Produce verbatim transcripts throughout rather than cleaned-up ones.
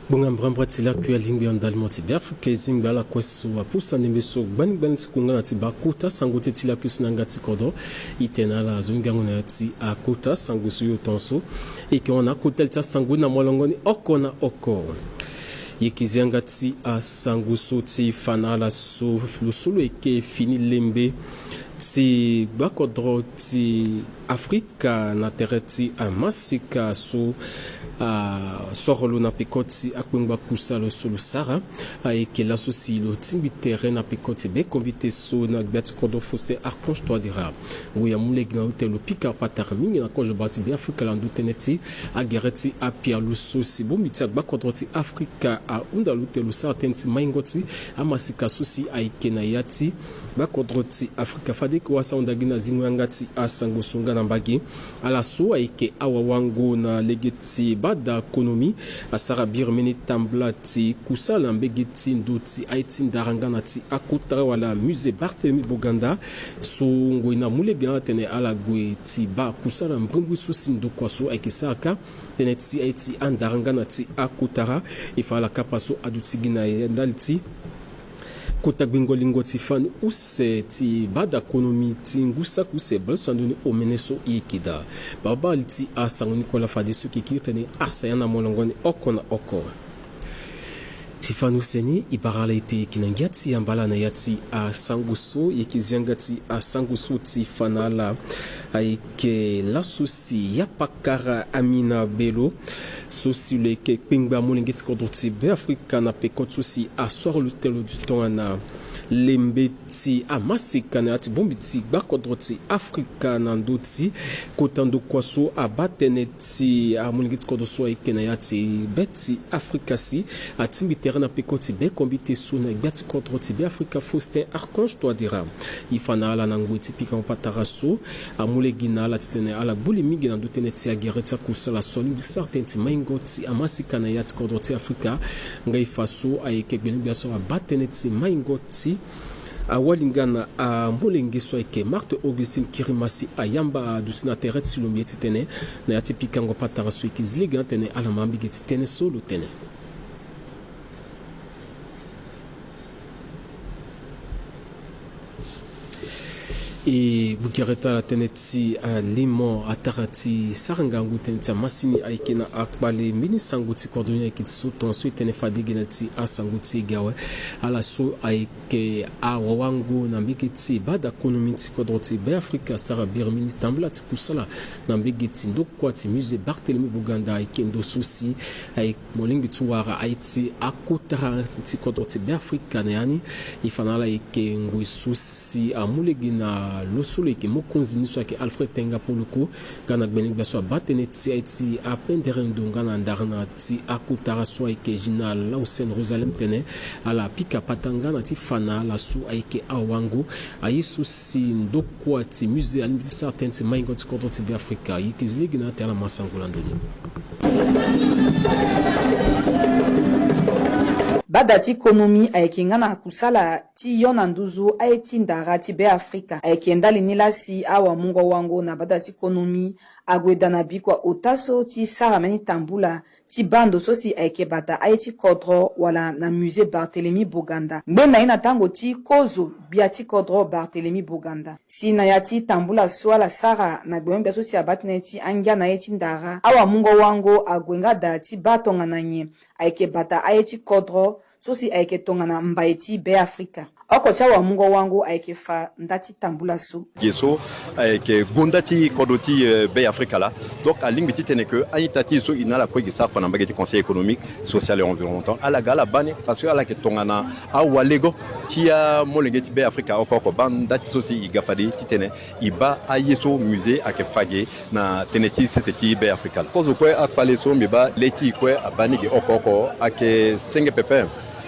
Gbonga mbrambra ti lakui alingbi ya ndali mo ti Beafrika e zingbi ala kue so apusa ndembe so gbani gbani ti kungana ti baa kota sango ti e ti lakui so na yanga ti kodro. E tene ala azo ni gango na ya ti akota sango so yo tongaso. E yeke hon na akota li ti asango ni na molongo ni oko na oko. E yeke zi yanga ti asango so ti fa na ala so lo so lo yeke fini lembe ti gbakodro ti Afrika na tere ti amasika so asoro lo na peko ti akpengba kusala so lo sara. Ayeke laso si lo tingbi tere na peko ti bekombite so na gbia ti kodro Faustin Archange Touadéra. Ngoi amu lege na lo tene lo pika patara mingi na kozo bara ti Beafrika na ndö tënë ti agere ti apialo so si bongbi ti agbakodro ti Afrika ahunda lo tene lo sara tënë ti maingo ti amasika so si ayeke na ya ti gbakodro ti Afrika. Fade e ke wara sara hunda gi na zingo yanga ti asango so nga na mbage. Ala so ayeke awawango na lege ti bada konomi asara biri mbeni tambula ti kusala na mbege ti ndo ti aye ti ndara nga na ti akota wala musée Barthélemy Boganda. So ngoi ni amu lege na ala tene ala gue ti baa kusala mbrimbri so si ndokua so ayeke sara kâ tënë ti aye ti andara nga na ti akotara. E fa ala kapa so aduti gi na ndali ti kota gbingo lingo ti fani use ti bada konomi ti ngu saki use bale so na ndö ni omene so e yeke daa. Babaa li ti asango ni kue laa fadeso e yeke kiri tënë asango na molongo ni oko na oko. Ti fani use ni e bara ala ete e yeke na ngia ti yamba ala na ya ti asango so. E yeke zi yanga ti asango so ti fa na ala ayeke laso si yapakara Amina Bello so si lo yeke kpengba molenge ti kodro ti Beafrika na peko ti so si asoro lo tene lo duti tongana lembe ti amasika na ya ti bongbi ti gbakodro ti Afrika na ndö ti kota ndokua so abaa tënë ti amolenge ti kodro so ayeke na ya ti be ti Afrika si atingbi tere na peko ti bekombite so na gbia ti kodro ti Beafrika Faustin Archange Touadéra. E fa na ala na ngoi ti pikango patara so amu lege na ala titene ala gbu li mingi na ndö tënë ti agere ti akusala so alingbi sara tënë ti maingo ti amasika na ya ti kodro ti Afrika. Nga e fa so ayeke gbene-gbia so abaa tënë ti maingo ti awali nga na amolenge so ayeke Marthe Augustine Kirima si ayamba aduti na tere ti lo mbi ye titene na ya ti pikango patara so e yeke zi lege na tene ala ma mbege ti tënë so lo tene. E bugere ti ala tënë ti alimo atara ti sara ngangu tënë ti amasini ayeke na akpale mbeni sango ti kodro ni ayeke ti so tongaso e tene fade gi na ti asango ti e ge awe. Ala so ayeke awawango na mbege ti bada konomi ti kodro ti Beafrika asara biri mbeni tambula ti kusala na mbege ti ndokua ti musée Barthélemy Boganda ayeke ndo so si ayeke Mo lingbi ti wara aye ti akota ti kodro ti Beafrika na ya ni. E fa na ala ayeke ngoi so si amu lege na lo so lo yeke mokonzi ni so ayeke Alfred Tenga Poloko nga na gbene-gbia so abaa tënë ti aye ti apendere ndo nga na ndara na ti akota so ayeke Gina Lausen Rosalem tene ala pika patara nga na ti fa na ala so ayeke awango aye so si ndokua ti musée alingbi ti sara tënë ti maingo ti kodro ti Beafrika. E yeke zi lege na ala ti ala ma sango na ndö ni. Bada ti konomi ayeke nga na kusala ti yo na nduzu aye ti ndara ti Beafrika. Ayeke ndali ni laa si awamungo wango na bada ti konomi ague daa na bikua ota so ti sara mbeni tambula ti baa ndo so si ayeke bata aye ti kodro wala na musée Barthélemy Boganda. Ngbene na ye na tango ti kozo gbia ti kodro Barthélemy Boganda. Si na ya ti tambula so ala sara na gbengbe gbia so si abaa tënë ti angia na ye ti ndara, awamungo wango ague nga daa ti baa tongana nyen ayeke bata aye ti kodro so si ayeke tongana mbai ti Beafrika. Oko ti awamungo wango ayeke fa nda ti tambula so. Ge so ayeke gonda ti kodro ti, eh, Beafrika laa. Donc alingbi titene ke a-ita ti e so e na ala kue e ke sara kua na mbage ti Conseil économique, social et environnemental, ala ga ala baa ni parce que ala yeke tongana awalego ti amolenge ti Beafrika oko oko. Baa nda ti so si e ga fade titene e baa aye so musée ayeke fa ge na tënë ti sese ti Beafrika laa. Kozo kue akpale so mbi baa le ti e kue abaa ni ge oko oko ayeke senge pepe.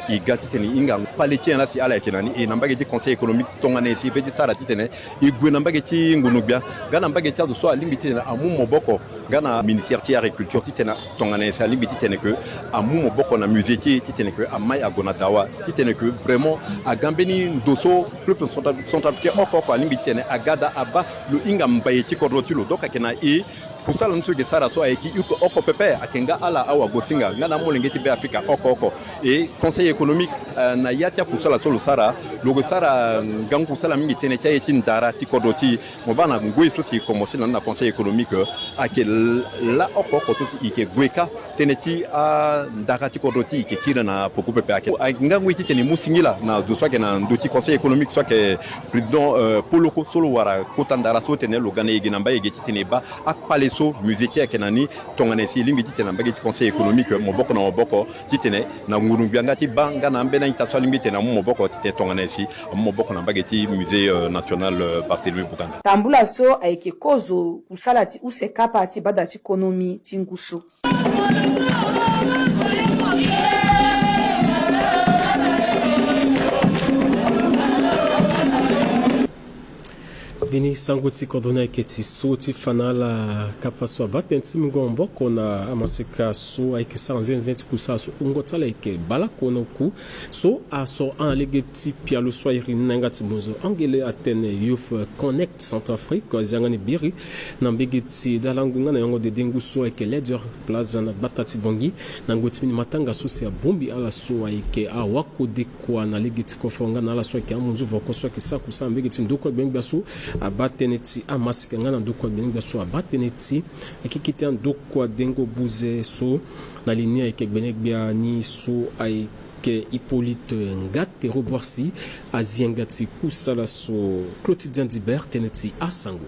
E ga titene e hinga kpale ti nyen laa si ala yeke na ni. E na mbage ti Conseil économique tongana nyen si e peut ti sara titene e gue na mbage ti ngunu-gbia nga na mbage ti azo so alingbi titene amu maboko nga na ministère ti agriculture titene tongana nyen si alingbi titene ke amu maboko na musée ti e titene ke amai ague na dawa titene ke vraiment aga mbeni ndo so peuple centrafricain oko oko alingbi titene aga daa abaa lo hinga mbai ti kodro ti lo. Donc ayeke na e Kusala ni so e ke sara so ayeke iko oko pepe, ayeke nga ala awagosinga nga na amolenge ti Be Afrika oko oko. E Conseil économique, eh, na ya ti akusala so lo sara, lo ke sara ngangu kusala mingi tënë ti aye ti ndara ti kodro ti e. Mo baa na ngoi so si e komanse na ni na Conseil économique, eh, ayeke l-, la oko oko so si e ke gue kâ tënë ti andara ti kodro ti e ke kiri na peko pepe. Ayeke, ayeke nga ngoi titene e mu singila na zo so ayeke na ndö ti Conseil économique so ayeke président, eh, Poloko so lo wara kota ndara so tene lo ga na e ge na mbai ge titene e baa akpale so musée ti e ayeke na ni. Tongana nyen si e lingbi titene na mbage ti Conseil économique, maboko na maboko, titene na nguru-gbia nga ti baa nga na ambeni a-ita so alingbi titene amu maboko, titene tongana nyen si amu maboko na mbage ti Musée, euh, National, euh, Barthélemy Boganda. Tambula so ayeke kozo kusala ti use kapa ti bada ti konomi ti ngu so. Mbeni sango ti kodro ni ayeke ti so ti fa na ala kapa so abaa tënë ti mungo maboko na amaseka so ayeke sara nzenze ti kusala so wungo ti ala ayeke baleoko na oku. So asoro ala na lege ti pialo so airi ni na yanga ti bonzo angele atene Youth Connect Centrafrique azi yanga ni biri na mbage ti Dalangu nga na yongo dede ngu so ayeke Leader Plaza na gbata ti Bangui. Na ngoi ti mbeni matanga so si abongbi ala so ayeke awakode kua na lege ti koforo nga na ala so ayeke amunzu voko so ayeke sara kusala na mbage ti ndokua gbengbe gbia so abaa tënë ti amaseka nga na ndokua gbengbe gbia so abaa tënë ti akeke ti andokua dengo buze so na li ni ayeke gbengbe gbia ni so ayeke Hippolyte Ngate Roboirsi azi yanga ti kusala so. Clotidien Dibert tënë ti asango.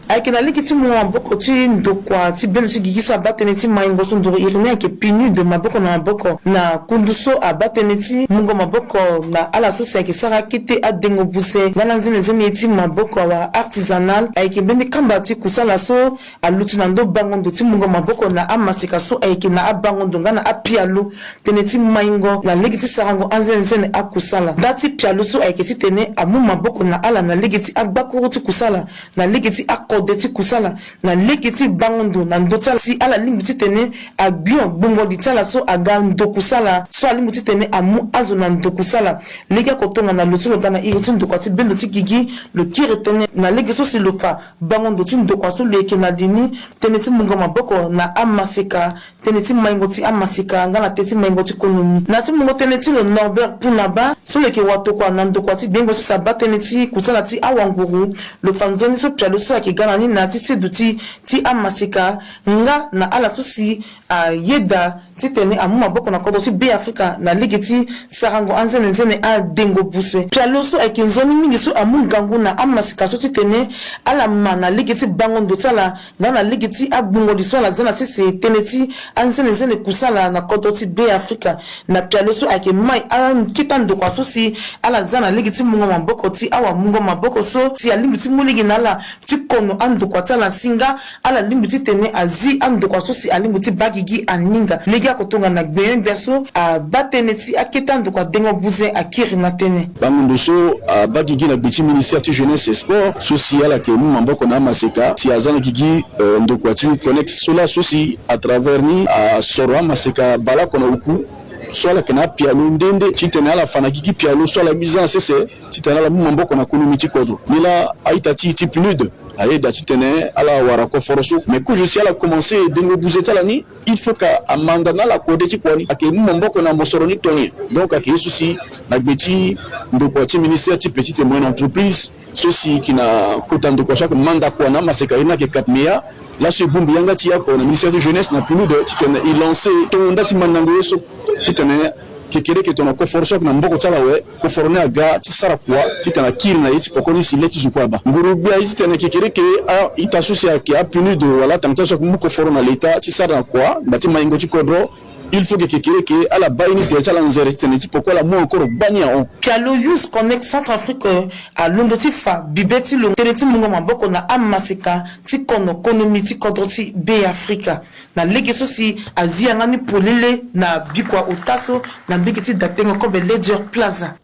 Ayeke na lege ti mungo maboko ti ndokua ti bendo ti gigi so abaa tënë ti maingo so nduru iri ni ayeke PNUD maboko na maboko na kundu so abaa tënë ti mungo maboko na ala so si ayeke sara akete adengo buze nga na nzene nzene ye ti maboko awa artisanal. Ayeke mbeni kamba ti kusala so aluti na ndö bango ndo ti mungo maboko na amaseka so ayeke na abango ndo nga na apialo tënë ti maingo na lege ti sarango anzene nzene akusala. Nda ti pialo so ayeke titene amu maboko na ala na lege ti agbakuru ti kusala, na lege ti akode ti kusala, na lege ti bango ndo na ndö ti ala si ala lingbi titene agbio gbungo li ti ala so aga ndo kusala so alingbi titene amu azo na ndo kusala. Lege oko tongana lo so lo ga na iri ti ndokua ti bendo ti gigi lo kiri tënë na lege so si lo fa bango ndo ti ndokua so lo yeke na li ni, tënë ti mungo maboko na amaseka, tënë ti maingo ti amaseka nga na tënë ti maingo ti konomi. Na ti mungo tënë ti lo Norbert Punaba so lo yeke watokua na ndokua ti gbengo so si abaa tënë ti kusala ti awanguru, lo fa nzoni so pialo so ayeke ga na ni na ya ti seduti ti amaseka nga na ala so si ayeda titene amu maboko na kodro ti Be Afrika na lege ti sarango anzene nzene adengo buze. Pialo so ayeke nzoni mingi so amu ngangu na amaseka so titene ala ma na lege ti bango ndo ti ala nga na lege ti agbungo li so ala za na sese tënë ti anzene nzene kusala na kodro ti Be Afrika. Na pialo so ayeke mai akete andokua so si ala za na lege ti mungo maboko ti awamungo maboko so si alingbi ti mu lege na ala ti kono andokua ti ala si nga ala lingbi titene azi andokua so si alingbi ti baa gigi aninga. Lege oko tongana gbenyo-gbia so abaa tënë ti akete andokua dengo buze akiri na tënë. Bango ndo so abaa gigi na gbe ti ministère ti jeunesse et sport so si ala yeke mu maboko na amaseka si aza na gigi, euh, ndokua ti Youth Connect so laa so si à travers ni asoro amaseka baleoko na oku so ala yeke na apialo nde nde titene ala fa na gigi pialo so ala mu za na sese titene ala mu maboko na konomi ti kodro. Ni laa a-ita ti, ti PNUD ayeda titene ala wara koforo so. Mais kozo si ala komanse dengo buze ti ala ni, il faut que amanda na ala kode ti kua ni ayeke mu maboko na mosoro ni tongana nyen. Donc ayeke ye so si na gbe ti ndokua ti ministère ti petite et moyenne entreprise so si yeke na kota ndokua so ayeke manda kua na amaseka ye ni ayeke CAPMEA. Laso e bongbi yanga ti e oko na ministère ti jeunesse na PNUD titene e lancer tongo nda ti mandango ye so titene kekereke tongana koforo so ayeke na maboko ti ala awe, koforo ni aga ti sara kua titene akiri na ye ti poko ni si le ti zo kue abaa. Nguru-gbia aye titene kekereke a-ita so si ayeke a-PNUD wala atanga ti ala so ayeke mu koforo na leta ti sara na kua ngba ti maingo ti kodro. Il faut que kekereke ala baa ye ni tere ti ala nzere titene ti poko ala mu encore gbani ahon. Pialo Youth Connect Centrafrique alondo ti fa bibe ti lo tënë ti mungo maboko na amaseka ti kono konomi ti kodro ti Be Afrika. Na lege so si azi yanga ni polele na bikua ota so na mbage ti datengo kobe Leader Plaza.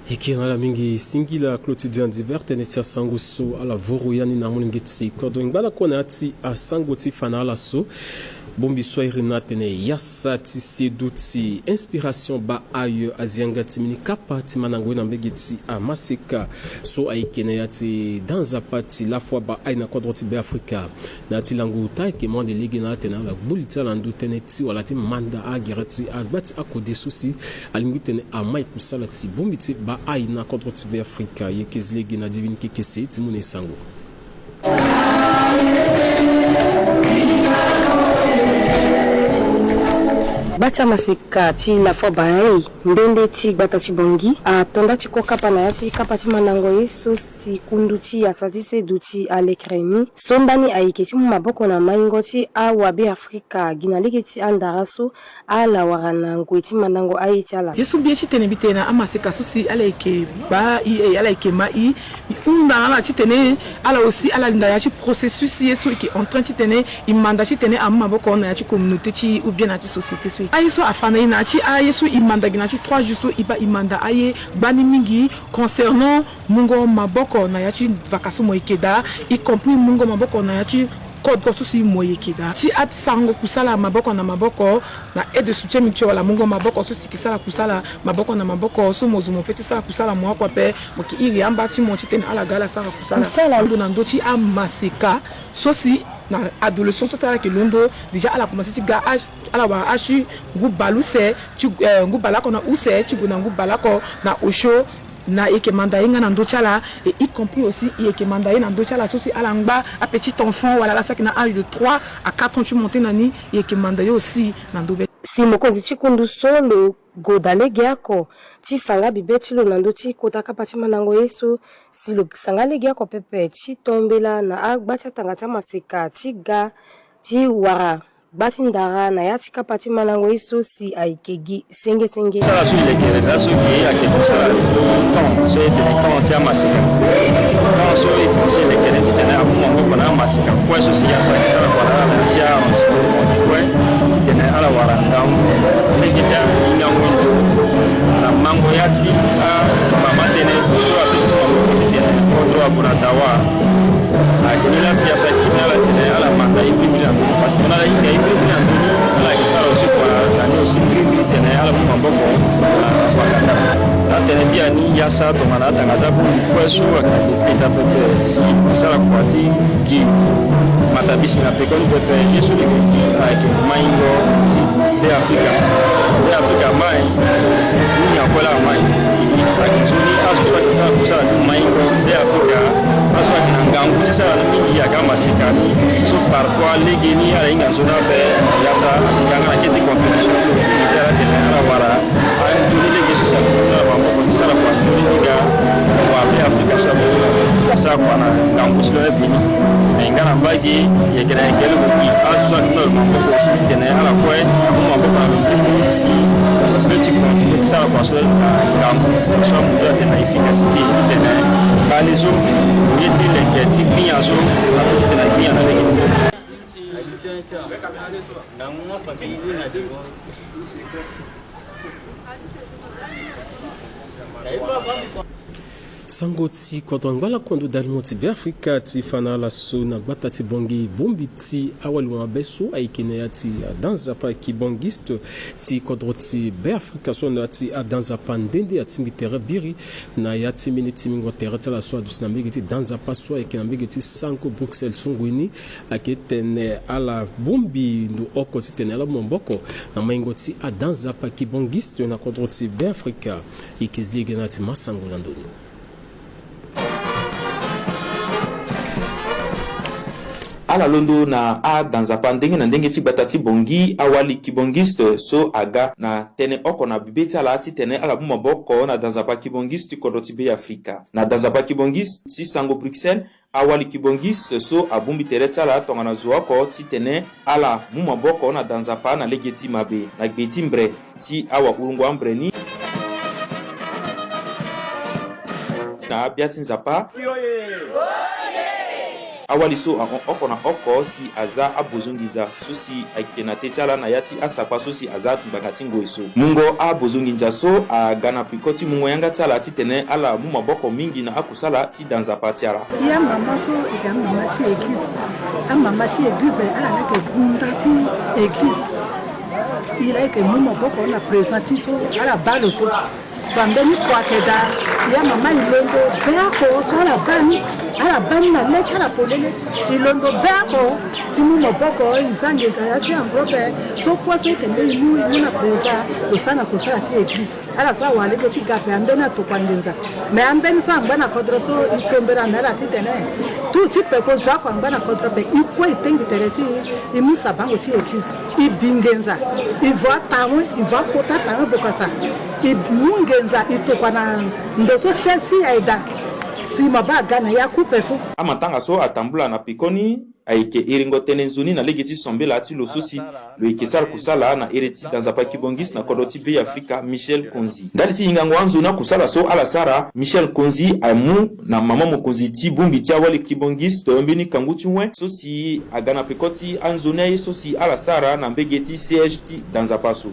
E kiri na ala mingi singila Clotidien Dibert tënë ti asango so ala voro ya ni na molenge ti kodro. Ngbana kue na ya ti asango ti fa na ala so. Bongbi so airi na atene yasa ti seduti Inspiration Baha'i azi yanga ti mbeni kapa ti mandango ye na mbege ti amaseka so ayeke na ya ti danzapa ti Lafwa Baha'i na kodro ti Beafrika. Na ya ti lango ota ayeke mu ande lege na atene ala gbu li ti ala na ndo tënë ti wala ti manda agere ti agba ti akode so si alingbi tene amai kusala ti bongbi ti Baha'i na kodro ti Beafrika. Ye yeke zi lege na Divine Kekese ti mu na e sango. Gba ti amaseka ti Lafwa Baha'i nde nde ti gbata ti Bangui ato nda ti ko kapa na ya ti kapa ti mandango ye so si kundu ti yasa ti seduti alekere ni so ndani ayeke ti mu maboko na maingo ti awabe Afrika gi na lege ti andara so ala wara na ngoi ti mandango aye ti ala. Ye so mbi ye titene mbi tene na amaseka so si ala yeke baa i, eh, ala yeke ma i, i hunda na ala titene ala aussi ala linda na ya ti processus ye so i yeke en train titene i manda titene amu maboko na ya ti communauté ti i ou bien na ya ti société so i. Aye so afa na i na ya ti aye so i manda gi na ya ti trois jours so i baa i manda aye gbani mingi concernant mungo maboko na ya ti vaka so mo yeke daa, y compris mungo maboko na ya ti kodro so si mo yeke daa. Ti asarango kusala maboko na maboko na aide de soutien mutuel wala mungo maboko so si yeke sara kusala maboko na maboko so mo zo mo pe ti sara kusala mo oko ape, mo yeke iri amba ti mo titene ala ga ala sara kusala. Kusala. Ando na ndö ti amaseka so si na adolescent so ti ala yeke londo, déjà ala commencé ti ga âge, ala wara âge ti ngu bale use, ti, eh, ngu bale oko na use, ti gue na ngu bale oko na osio. Na e yeke manda ye nga na ndö ti ala, et y compris aussi e yeke manda ye na ndö ti ala so si ala ngba apetit enfant wala ala so ayeke na âge de trois à quatre ans ti monter na ni, e yeke manda ye aussi na ndö be. Si mokonzi ti kundu so lo goda legeoko ti fa nga bibe ti lo na ndö ti kota kapa ti mandango ye so, si lo sanga legeoko pepe ti tombela na agba ti atanga ti amaseka ti ga ti wara gba ti ndara na ya ti kapa ti mandango ye so si ayeke gi senge senge. Sara so e lekere daa so gi ayeke kusala ti temps so e tene temps ti amaseka. Temps so e tene so e lekere titene amu maboko na amaseka kue so si yasa ayeke sara kua na ala na ya ti arrondissement kue titene ala wara ngangu lege ti ahingango ndo na mango ya ti amama tënë so ape ti mu maboko titene kodro ague na dawa. Ayeke ni laa si yasa akiri na ala tene ala manda ye brimbri na ndoni. Parce que tongana ala hinga ye brimbri na ndoni, ala yeke sara aussi kua na ni aussi brimbri tene ala mu maboko na kua kata. Atene biani yasa tongana atanga za bongbi kue so ayeke na leta pepe si e sara kua ti gi matabisi na pekoni pepe. Ye so leke gi ayeke maingo ti Beafrika. Beafrika mai. Ni nyen kue laa amai. Ayeke nzoni azo so ayeke sara kusala ti maingo Beafrika, azo so ayeke na ngangu ti sara ni mingi ayeke amaseka ni so parfois legeni ala hinga nzoni ape. Yasa ayeke nga na kete contribution ti mbi ti ala tene ala wara anzoni lege so si ayeke nzoni ala maboko ti sara kua nzoni ti ga wa Beafrika so ayeke sara kua na ngangu ti lo aveni. Me nga na mbage e yeke na yeke lo gi azo so ayeke mu na lo maboko aussi titene ala kue amu maboko na lo. Si mbi ti continue ti sara kua so na ngangu so amu ti atene na efficacité titene mbani so ye ti leke ti gbia so ape titene agbia na lege. Sango ti kodro angba lakue na ndo dalimo ti Beafrika ti fa na ala so na gbata ti Bangui bongbi ti awali wamabe so ayeke na ya ti adanzapa kibangiste ti kodro ti Beafrika so na ya ti adanzapa nde nde atingbi tere biri na ya ti mbeni tingbingo tere ti ala so aduti na mbege ti danzapa so ayeke na mbege ti sango Bruxelles so ngoi ni. Ayeke tene ala bongbi ndo oko titene ala mu maboko na maingo ti adanzapa kibangiste na kodro ti Beafrika. E yeke zi lege na ala ti ma sango na ndoni. Ala londo na adanzapa ndenge na ndenge ti gbata ti Bangui, awali kibangiste so aga na tënë oko na bibe ti ala titene ala mu maboko na danzapa kibangiste ti kodro ti Beafrika. Na danzapa kibangiste ti sango Bruxelles, awali kibangiste so abongbi tere ti ala tongana zo oko titene ala mu maboko na danzapa na lege ti mabe na gbe ti mbre ti awahurungu ambre ni. Na abia ti Nzapa. Awali so ahon oko na oko si aza abozonginza so si ayeke na te ti ala na ya ti asapa so si aza ngbanga ti ngoi so. Mungo abozonginza so aga na peko ti mungo yanga ti ala titene ala mu maboko mingi na akusala ti da nzapa ti ala. E amama so e ga amama ti eglize. Amama ti eglize ala leke gunda ti eglize. E leke mu maboko na présent ti so ala baa lo so. Bambeni kua ayeke daa. E amama e londo be oko so ala baa ni. Ala baa ni na le ti ala polele. E londo be oko ti mu maboko e za nginza ya ti enveloppe so kue so e tene e mu e mu na présent lo sara na kosala ti eglize. Ala so awara lege ti ga ape ambeni atokua nginza. Me ambeni so angba na kodro so e tombela na ala titene tout ti peko zo oko angba na kodro ape e kue e tengi tere ti e e mu sabango ti eglize. E bi nginza e vo atawen e vo akota atawen bokasa. E mu nginza e tokua na ndo so chef si aye daa. Si mabaa aga na ya kupe so. Amatanga so atambula na pekoni ayeke erengo tënë nzoni na lege ti sambela ti lo so si lo yeke sara kusala na ere ti da nzapa kibongis na kodro ti Be Afrika Michel Konzi. Ndali ti hingango anzoni akusala so ala sara, Michel Konzi amu na mama mokonzi ti bongbi ti awali kibongis toyo mbeni kangu ti wen so si aga na peko ti anzoni aye so si ala sara na mbege ti siège ti da nzapa so.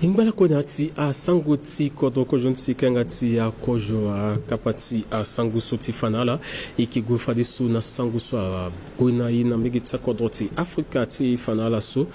E ngba lakue na ya ti asango ti kodro kozo ni ti kanga ti akozo akapa ti asango so ti fa na ala. E yeke gue fadeso na sango so ague na e na mbege ti akodro ti Afrika ti fa na ala so.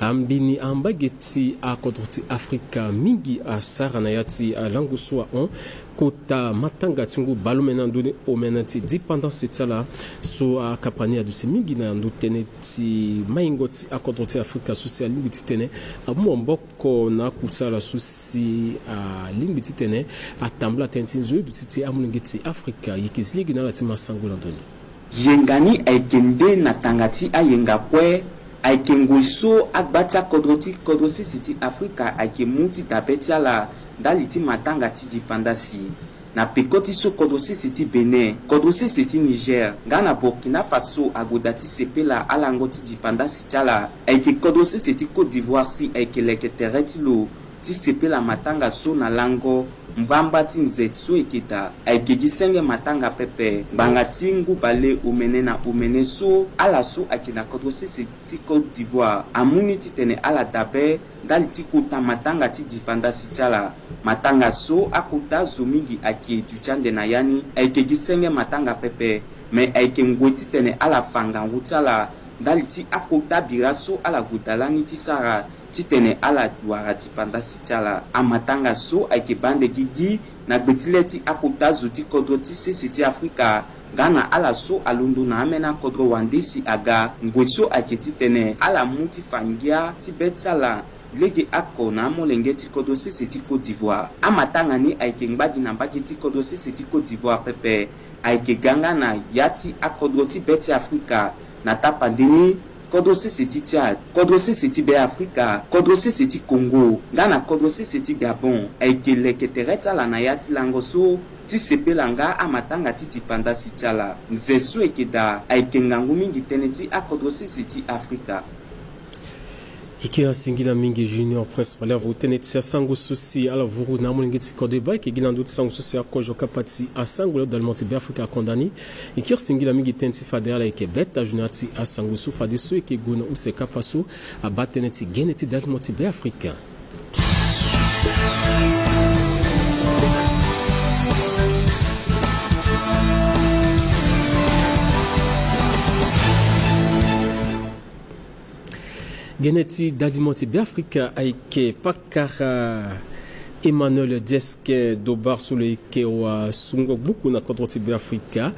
Ambeni ambage ti akodro ti Afrika mingi asara na ya ti alango so ahon kota matanga ti ngu baleomene na ndoni omene ti dépendance ti ala so akapa ni aduti mingi na ndo tënë ti maingo ti akodro ti Afrika so si alingbi titene amu maboko na akusala so si alingbi titene atambula tënë ti nzoni duti ti amolenge ti Afrika. E yeke zi lege na ala ti ma sango na ndoni. Yenga ni ayeke nde na tanga ti ayenga kue. Ayeke ngoi so agba ti akodro ti kodro sese ti Afrika ayeke mu ti dabe ti ala ndali ti matanga ti dipandasi. Na peko ti so kodro sese ti Bénin, kodro sese ti Niger nga na Burkina Faso ague daa ti sepela alango ti dipandasi ti ala. Ayeke kodro sese ti Côte d'Ivoire si ayeke leke tere ti lo ti sepela matanga so na lango mbamba ti nze so eke daa. Ayeke gi senge matanga pepe ngbanga ti ngu baleomene na omene so ala so ayeke na kodro sese ti Côte d'Ivoire amu ni titene ala dabe ndali ti kota matanga ti dipandasi ti ala. Matanga so akota zo mingi ayeke duti ande na ya ni. Ayeke gi senge matanga pepe, me ayeke ngoi titene ala fa ngangu ti ala ndali ti akota bira so ala gue daa lani ti sara titene ala wara dipandasi ti ala. Amatanga so ayeke baa ande gigi na gbe ti le ti akota zo ti kodro ti sese ti Afrika nga na ala so alondo na ambeni akodro wande si aga. Ngoi so ayeke titene ala mu ti fa ngia ti be ti ala lege oko na amolenge ti kodro sese ti Côte d'Ivoire. Amatanga ni ayeke ngbadi na mbage ti kodro sese ti Côte d'Ivoire pepe. Ayeke ga nga na ya ti akodro ti be ti Afrika. Na tapande ni, kodro sese ti Tchad, kodro sese ti Be Afrika, kodro sese ti Congo nga na kodro sese ti Gabon ayeke leke tere ti ala na ya ti lango so ti sepela nga amatanga ti dipandasi ti ala. Nze so eke daa ayeke ngangu mingi tënë ti akodro sese ti Afrika. E ke asingila mingi Junior Prince Malherve tënë ti asango so si ala vuru na amolenge ti kodro e baa. E ke gi na ndö ti sango so si akozo kapa ti asango lo dalimo ti Be Afrika akonda ni. E ke asingila mingi tënë ti fade ala yeke beta junior ti asango so fadeso e ke gue na use kapa so abaa tënë ti gene ti dalimo ti Be Afrika. Gene ti dalimo ti Be Afrika ayeke pakara Emmanuel Dieske Dobar so lo yeke wasungo gbuku na kodro ti Be Afrika.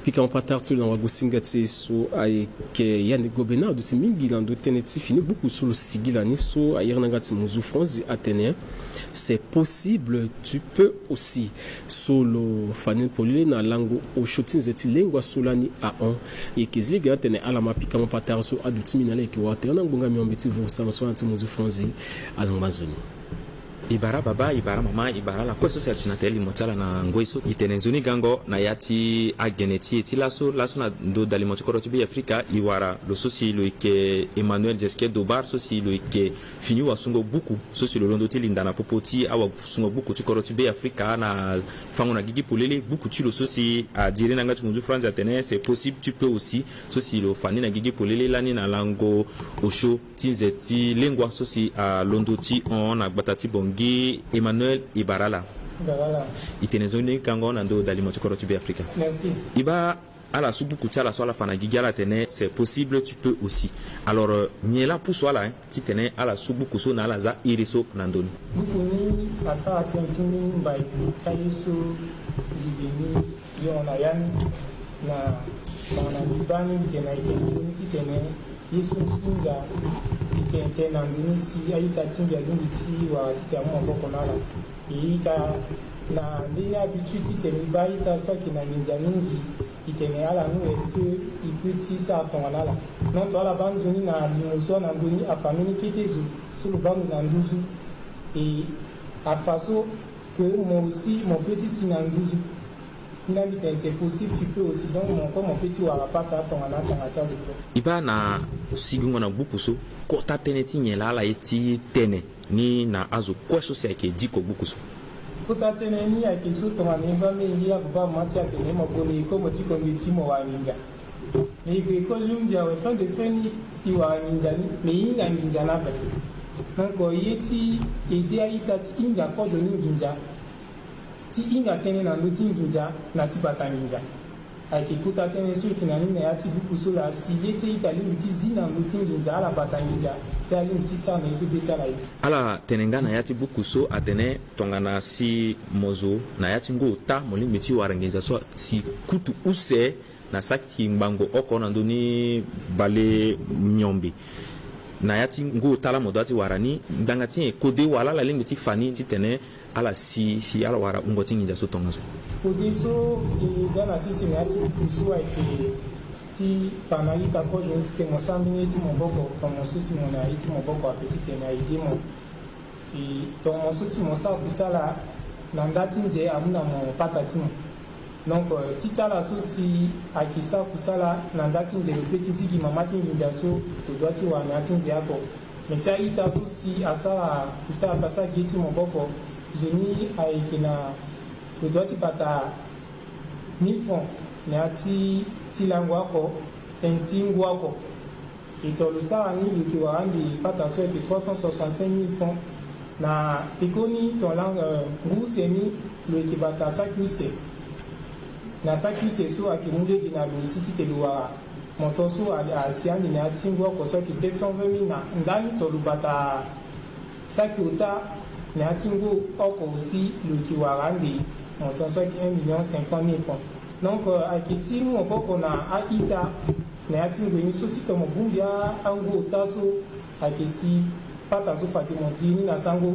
Pika mo patara ti lo na wagosinga ti e so ayeke yande gobe na aduti mingi na ndö tënë ti fini gbuku so lo sigila ni so airi na yanga ti muzu franzi atene c'est possible, tu peux aussi. So lo fa ni polele na lango osio ti nze ti lengua so lani ahon. E yeke zi lege atene ala ma pika mo patara so aduti mingi na ala yeke wara tere na ngbonga miombe ti vuru sango so lani ti muzu franzi. Ala ngba nzoni. E bara baba, e bara mama, e bara ala kue so si aduti na tene limo ti ala na ngoi so. E tene nzoni gango na ya ti agene ti e ti laso, laso na ndo dalimo ti kodro ti Be Afrika, e wara lo so si lo yeke Emmanuel Jesque Dobar, so si lo yeke fini wasungo gbuku so si lo londo ti linda na popo ti awasungo gbuku ti kodro ti Be Afrika na fango na gigi polele. Gbuku ti lo so si adiri na yanga ti munzu franzi atene c'est possible, tu peux aussi, so si lo fa ni na gigi polele lani na lango osio ti nze ti lengua so si alondo ti hon na gbata ti Bangui. Emmanuel, e bara ala. E tene nzoni gango na ndo dalimo ti kodro ti Be Afrika. E baa ala su gbuku ti ala so ala fa na gigi, ala tene c'est possible, tu peux aussi. Alors, euh, nyen laa apusu ala, hein, titene ala su gbuku so na ala za iri so na ndö ni? Gbuku ni asara tënë ti mbi mbai ti aye so mbi veni yongo na ya ni na tongana mbi baa ni mbi yeke na eke ndö ni titene ye so mbi hinga mbi yeke tene na ndö ni si a-ita ti mbi alingbi ti wara titene amu maboko na ala. E ita na ndenge habitude titene e baa a-ita so ayeke na nginza mingi, e tene ala nu est-ce que e peut ti sara tongana ala? Non, to ala baa nzoni na limo so na ndö ni afa mbeni kete zo so lo baa ndo na nduzu. E afa so que mo aussi mo peut ti si na nduzu. Nga mbi tene c'est possible, tu peux aussi. Donc mo kue mo peut ti wara pata tongana atanga ti azo kue. E baa na sigingo na gbuku so, kota tënë ti nyen laa ala ye ti tene ni na azo kue so si ayeke diko gbuku so? Kota tënë ni ayeke so tongana e baa mingi ababa mama ti atene mo gue na ecole mo diko mbeti mo wara nginza. Mais e gue ecole ni hunzi awe, fin de fin ni e wara nginza ni, mais e hinga nginza ni ape. Donc e ye ti aider a-ita ti hinga kozo ni nginza, ti hinga tënë na ndö ti nginza na ti bata nginza. Ayeke kota tënë so e yeke na ni na ya ti gbuku so laa si ye ti a-ita alingbi ti zi na ndö ti nginza, ala bata nginza, si alingbi ti sara na ye so be ti ala ye. Ala tene nga na ya ti gbuku so atene tongana si mo zo na ya ti ngu ota mo lingbi ti wara nginza so si kutu use na saki ngbangbo oko na ndö ni bale miombe. Na ya ti ngu ota laa mo dua ti wara ni, ngbanga ti nyen kode wala ala lingbi ti fa ni titene ala si, si ala wara wungo ti nginza so tongaso? Kode so e za na sese na ya ti gbuku so ayeke ti fa na a-ita kozo ni titene mo sara mbeni ye ti maboko, tongana mo so si mo na ye ti maboko ape titene a-aider mo. E tongana mo so si mo sara kusala na nda ti nze amu na mo pata ti mo. Donc euh, ti ti ala so si ayeke sara kusala na nda ti nze lo peut ti zi gi mama ti nginza so lo dua ti wara na ya ti nze oko. Mais ti a-ita so si asara kusala pasa gi ye ti maboko, nzoni ayeke na lo dua ti bata mille francs na ya ti, ti lango oko tënë ti ngu oko. E tongana lo sara ni lo yeke wara ande pata so ayeke trois cent soixante-cinq mille francs. Na pekoni tongana, euh, ngu use ni lo yeke bata saki use. Na saki use so ayeke mu lege na lo si titene lo wara. Montant so a, asi ande na ya ti ngu oko so ayeke sept cent vingt mille, na ndani tongana lo bata saki ota na ya ti ngu oko aussi lo yeke wara ande montant so ayeke un million cinquante mille francs. Donc euh, ayeke ti mu maboko na a-ita na ya ti ngoi ni so si tongana mo bongbi a, angu ota so ayeke si pata so fade mo diri ni na sango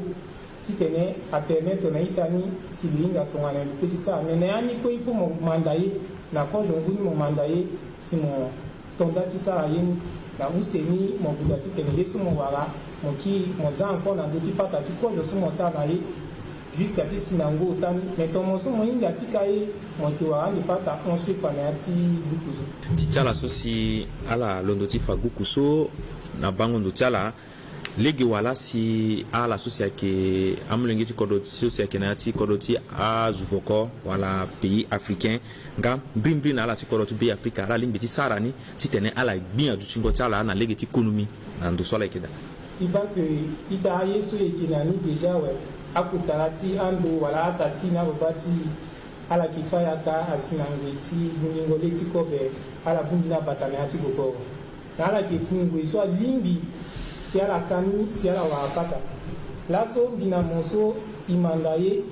titene apermettre na a-ita ni si lo hinga tongana lo peut ti sara. Mais na ya ni kue il faut mo manda ye na kozo ngu ni, mo manda ye si mo to nda ti sara ye ni. Na use ni mo bunda titene ye so mo wara mo kiri mo za encore na ndö ti pata ti kozo so mo sara na ye. Jusqu'à ti si na ngu ota ni. Mais tongana mo so mo hinga ti ka ye, mo yeke wara ande pata hon so e fa na ya ti gbuku so. Ti ti ala so si ala londo ti fa gbuku so na bango ndo ti ala, lege wala si ala so si ayeke amolenge ti kodro so si ayeke na ya ti kodro ti azo voko wala pays africain, nga mbirimbiri na ala ti kodro ti Be Afrika, ala lingbi ti sara ni titene ala gbi adutingo ti ala na lege ti konomi na ndo so ala yeke daa. E baa ke ita aye so e yeke na ni déjà awe, akotara ti ando wala ata ti na ababa ti ala yeke fâ yaka asi na ngoi ti bongbingo le ti kobe, ala bongbi ni abata na ya ti gogoro. Na ala yeke ku ngoi so alingbi si ala ka ni si ala wara pata. Laso mbi na mo so e manda ye,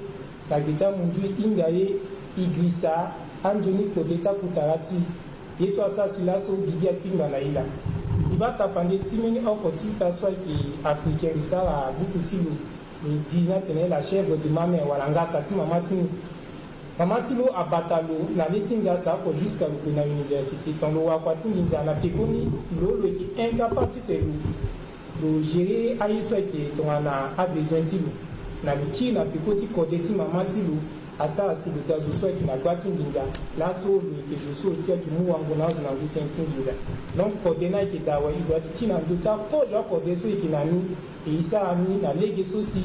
na gbe ti amunzu e hinga ye, e girisa anzoni kode ti akotara ti e. Ye so asara si laso gigi akpingba na e laa. E baa tapande ti mbeni oko ti ita so ayeke africain lo sara buku ti lo, lo di ni atene la chèvre de ma mère wala ngasa ti mama ti ni. Mama ti lo abata lo na le ti ngasa oko jusqu'à lo gue na université. Tongana lo wakua ti nginza na pekoni lo, lo yeke incapable titene lo, lo gérer aye so ayeke tongana abesoin ti lo. Na lo kiri na peko ti kode ti mama ti lo, asara si lo daa zo so ayeke na gba ti nginza. Laso lo yeke zo so aussi ayeke mu wango na azo na ngu tënë ti nginza. Donc kode ni ayeke daa awe, e doit ti kiri na ndö ti akozo akode so e yeke na ni. E e sara ni na lege so si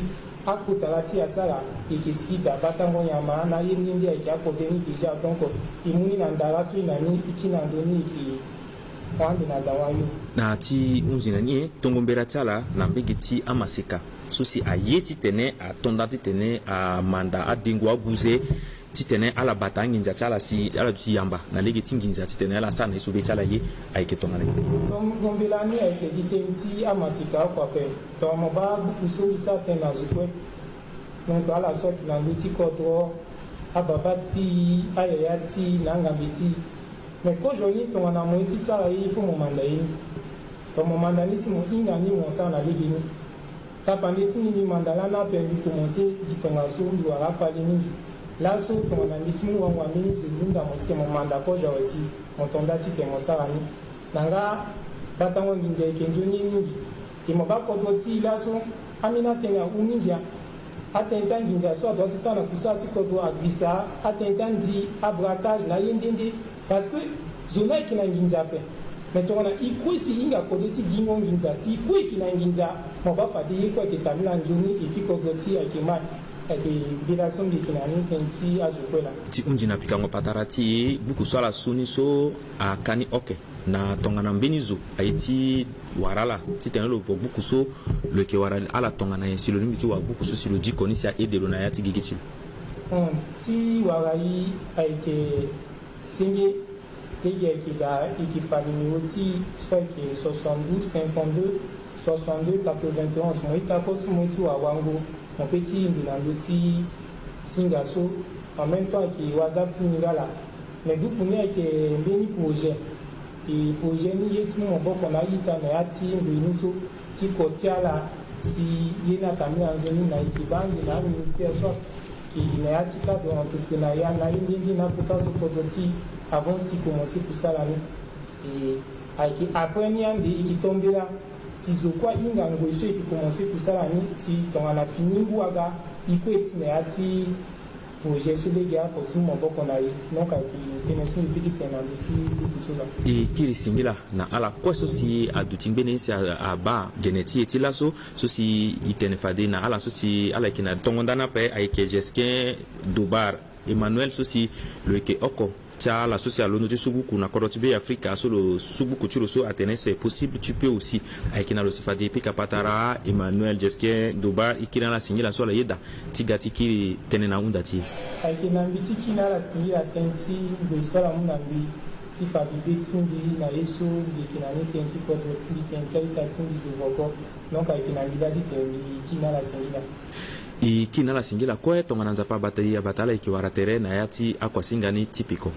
akotara ti e asara, e yeke sigi daa batango nyama na ye ni nde ayeke akode ni déjà. Donc e mu ni na ndara so e na ni, e kiri na ndö ni, e yeke hon ande na dawa yo. Na ti hunzi na ni, e tongo mbela ti ala na mbege ti amaseka so si aye titene ato nda titene amanda adengo abuze titene ala bata anginza ti ala si ala duti yamba na lege ti nginza titene ala sara na ye so be ti ala ye. Ayeke tongana nyen? Tongo mbela ni ayeke gi tënë ti amaseka oko ape. Tongana mo baa buku so mbi sara tënë na zo kue. Donc ala so ayeke na ndö ti kodro, ababa ti e, ayaya ti e na angambe ti e. Mais kozoni tongana mo ye ti sara ye, il faut mo manda ye ni. Tongana mo manda ni si mo hinga ni, mo sara na lege ni. Tapande ti ni, mbi manda lani ape, mbi komanse gi tongaso, mbi wara akpale mingi. Laso tongana mbi ti mu wango ambeni zo, mbi hunda mo si ke mo manda kozo awe si mo to nda ti ke mo sara ni. Na nga batango nginza ayeke nzoni ye mingi. E mo baa kodro ti e laso, ambeni atënë ahou mingi. Atënë ti anginza so adoit ti sara na kusala ti kodro agrisa, atënë ti andi, abraquage na aye nde nde. Parce que zo ni ayeke na nginza ape. Mais tongana e kue si e hinga kode ti gingo nginza, si e kue e yeke na nginza, mo baa fade ye kue ayeke tambula nzoni, e kiri kodro ti e ayeke mal. Ayeke mbela so mbi yeke na ni tënë ti azo kue laa. Ti hunzi na pikango patara ti e, buku so ala su ni so aka ni oke na tongana mbeni zo aye ti wara ala titene lo vo buku so, lo yeke wara ala tongana nyen si lo lingbi ti wara buku so si lo diko ni si a-ede lo na ya ti gigi ti lo? Hum, ti wara e ayeke senge. Lege ayeke daa, e yeke fa numéro ti e so ayeke soixante-douze cinquante-deux soixante-deux quatre-vingt-onze. Mo ita kue so mo ye ti wara wango, mo pe ti ndo na ndö ti singa so. En même temps ayeke WhatsApp ti ni nga laa. Mais buku ni ayeke mbeni projet. E projet ni ye ti mu maboko na a-ita na ya ti ngoi ni so ti ko ti ala si ye ni atambula nzoni na e yeke baa ande na aministère so ayeke na ya ti cadre entrepreneuriat na ye nde nde na akota so kodro ti e avant si e komanse kusala ni. E ayeke après ni ande e yeke to mbela si zo kue ahinga ngoi so e yeke komanse kusala ni si tongana fini ngu aga e kue e ti na ya ti projet so lege ako ti mu maboko na e. Donc ayeke tënë so mbi piki tene na ndö ti buku so laa. E kiri singila na ala kue so si aduti ngbene ye si a, abaa gene ti e ti laso, so si e tene fade na ala so si ala yeke na tongo nda ni ape ayeke Jesquin Dobar Emmanuel so si lo yeke oko ti ala so si alondo ti subuku na kodro ti Be Afrika so lo subuku ti lo so atene c'est possible tu peux aussi. Ayeke na lo si fade e pika patara Emmanuel Jesquin Dobar, e kiri na ala singila so ala yeda ti ga ti kiri tënë na ahunda ti e. Ayeke na mbi ti kiri na ala singila tënë ti ngoi so ala mu na mbi ti fa bibe ti mbi na ye so mbi yeke na ni, tënë ti kodro ti mbi, tënë ti a-ita ti mbi zo voko. Donc ayeke na mbi da titene mbi kiri na ala singila. E kiri na ala singila kue tongana Nzapa abata e, abata ala e yeke wara tere na ya ti akuasinga ni ti peko.